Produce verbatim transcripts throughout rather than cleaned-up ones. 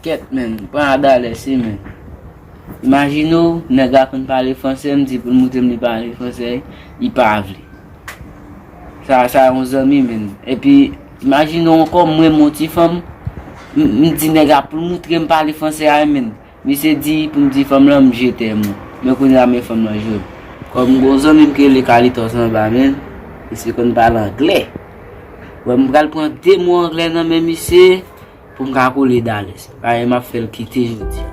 Kèt, menn, pran Adalès wi, menn. Imajine w, nèg la konn pale fransè, m di pou l moutre m li pale fransè, li pa vle. Sa, sa yon zanmi, menn. Epi, imajine w ankò, m renmen yon ti fanm, m, m di nèg la pou l moutre m pale fransè a, menn. Misye di pou m di fanm lan m je t'aime ou. Men kounye a, men fanm lan jwe m. Kòm m gen yon zanmi m ki rele Carlitos anba, menn. Misye konn pale anglè. Wè, m pral pran de mo anglè nan men misye. Pou m ka kole Dalès. Dayè, m ap fè l kite jodi a.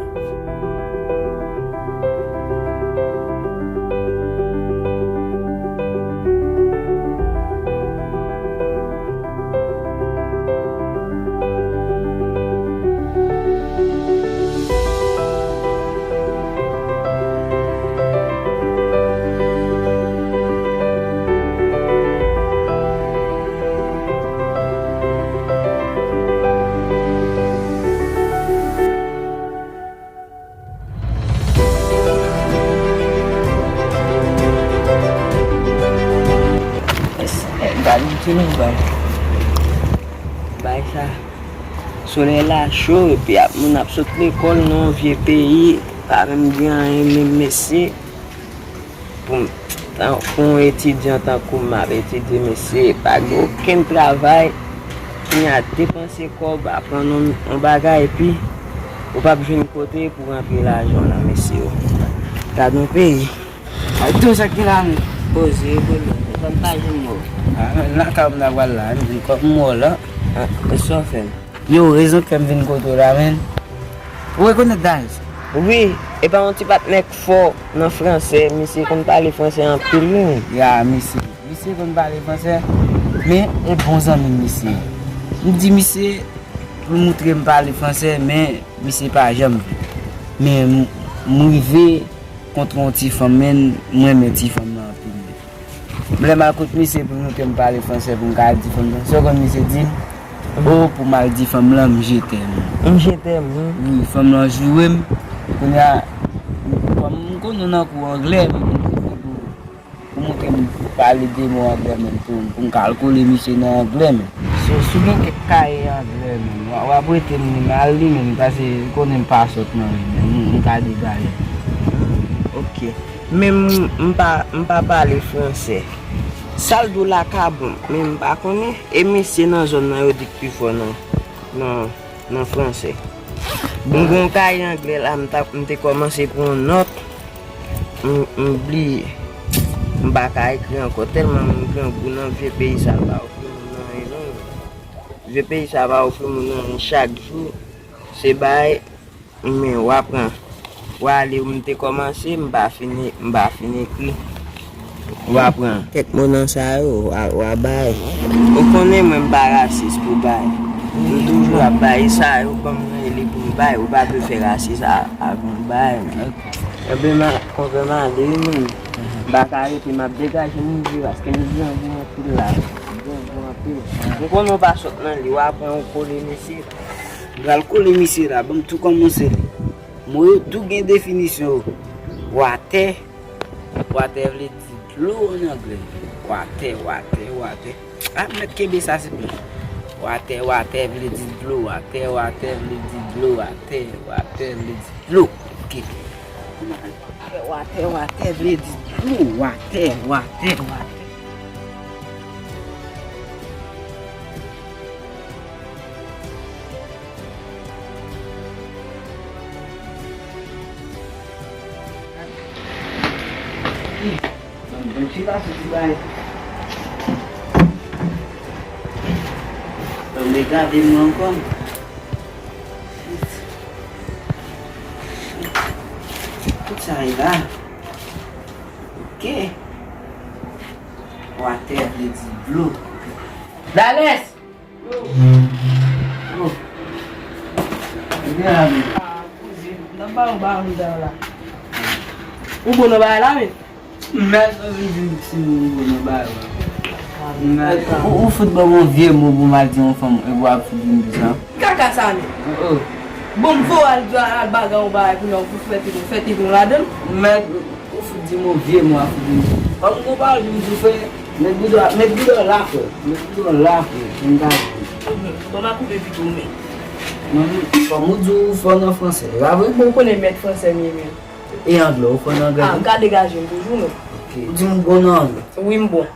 Gade ki nou bay. Bay sa. Solèy la cho, epi ap, moun ap sot lekòl nan yon vye peyi, pa menm gen anyen menm, mesye. Pou m, tan, pou yon etidyan tankou m, m ap etidye, mesye, pa gen okenn travay. Kounye a, depanse kòb, aprann yon, yon bagay, epi ou p ap jwenn kote pou rantre lajan w la, mesye. Gad yon peyi. Ay, tou sa ki la, men. Poze, bolo. Ou konn pa jwenn mò. Ah, men, lakay m ta pral la, m vin kòm mò la. Ah, e sa w fè m? Yo, rezon k fè m vin kote w la, menn. Ou rekonèt Darius? Wi, e pa yon ti patnè k fò nan fransè, misye konn pale fransè anpil, wi. Ya, misye. Misye konn pale fransè, men e bon zanmi m misye. M di misye pou l moutre m pale fransè, men misye pa janm vle. Men m, m rive kontre yon ti fanm, menn, m renmen ti fanm nan anpil. Lè m al kot misye pou l moutre m pale fransè pou m ka di fanm lan, sa w konn misye di m? O, pou m al di fanm lan, m je t'aime ou. M je t'aime ou. Wi, fanm lan joure m. Kounye a, kòm m konnen w nan kou anglè, men m prefere pou, pou moutre m pale de mo anglè, men pou, pou m ka al kole misye nan anglè, men. So, si w gen kèk kaye anglè, men, w, w ap prete m li, m al li, men, paske w konnen m pa sòt nan ri, men, m, m ka degaje. Ok. Men m, m pa, m pa pale fransè. Sa l di w la ka bon, men m pa konnen. E mesye nan zòn nan yo di k pi fò nan, nan, nan fransè. M gen yon kaye anglè la, m t ap, m te kòmanse pran nòt. M, m bliye. M pa ka ekri ankò tèlman m grangou nan vye peyi sa pa ofri moun anyen non. Vye peyi sa pa ofri moun anyen chak jou. Se bay Men w a pran. W a li, m te kòmanse, m pa fin, m pa fin ekri. W a pran kèk mo nan sa yo, w a, w a bay. Ou konnen mwen m pa rasis pou bay. M toujou ap bay sa yo, ban m nan li pou m bay. Ou pa dwe fè rasis a, avan w bay. Ebyen, m a, konpè m ale wi, menm. M pa ka rete, m ap degaje m rive, paske m grangou anpil la. M grangou anpil. M konnen w pa sòt nan li, w a pran, w kole mesye. M pral kole misye la, ban m tou kòmanse li. Mo yo tou gen definisyon yo. Watè, watè vle di dlo an anglè. Watè, watè, watè. A, mèt kenbe sa, silvouplè. Watè, watè vle di dlo, watè, watè vle di dlo, watè, watè vle di dlo. Ok. Watè, watè vle di dlo, watè, watè, watè. Bon, bon, ti la, se ti bay. Bon, men gade mwen ankò. Tout sa e la. Ok. Watè vle di dlo. Dales! Yo. Yo. Ebyen, ami. Ah, kouzen, nan ba ou ba ou dan la. Ou bon nan bagay la, men? Mèt, ou vin di m si m bon nan bagay la. Mèt, ou, ou fout ban m yon vye mo pou m al di yon fanm, epi w ap fout vin di sa. Kaka sa, men. Oh, oh. Bon, m voye al, al bagay yon bagay pou nou, pou fè tèt nou, fè tèt nou ladan l. Mèt, ou fout di m yon vye mo, a fout vin di. Fanm konpare vin di frè, met bouda, met bouda la, frè. Met bouda la, frè. Vin gade. Bon, m a koupe pito, men. Manmi, kòm ou di w fò nan fransè, e pa vre? Bon, ou konnen mèt fransè m ye menm. E anglè, ou fò nan anglè tou? Ah, m ka degaje m toujou, non. Ok. Ou di m ou bon nan anglè? Wi, m bon.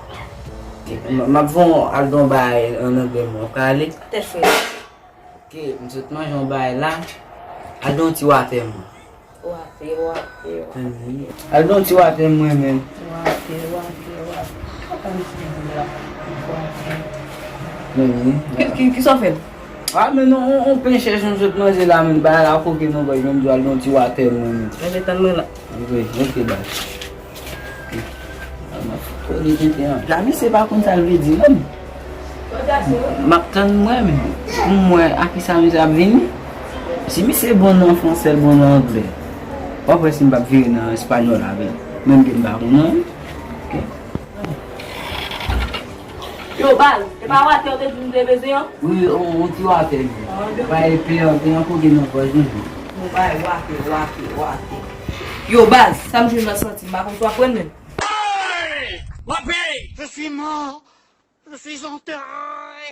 Ok, m, m ap fè w al gen yon bagay an anglè, mwen, w ka ale? Tèt frè. Ok, m sot manje yon bagay la. Al gen yon ti watè, mwen. Watè, watè, watè. Mhm. Al gen yon ti watè, mwen menm. Watè, watè, watè. Kisa w ap di la? Watè. Mhm. Ki, ki, kisa w fè l? Ah, men non, on, on pen chèch m sot manje la, men bagay la koke nan gòj mwen, m di al gen yon ti watè, mwen menm. Enben, tann mwen la. Wi, ok, baz. Ok. Ah, m ap kole tenten an. Jami, se pa konn sa l vle di, non. M ap tann mwen, men pou m wè a kisa misye ap vini. Si misye bon nan fransè, l bon nan anglè. W ap wè si m p ap vire nan espanyòl avè l. Menm ke m pa konn anyen. Ok. Yo, baz, e pa watè ou te di m te bezwen an? Wi, on, on ti watè, men. Ah, ok. Pa epi an, gen yon kote nan pòch mwen. Bon, bay, watè, watè, watè. Yo, baz, sa m jwenn nan santi, m pa konn si w ap pran menm. Hey! Wapè! Je suis mort. Je suis enterré.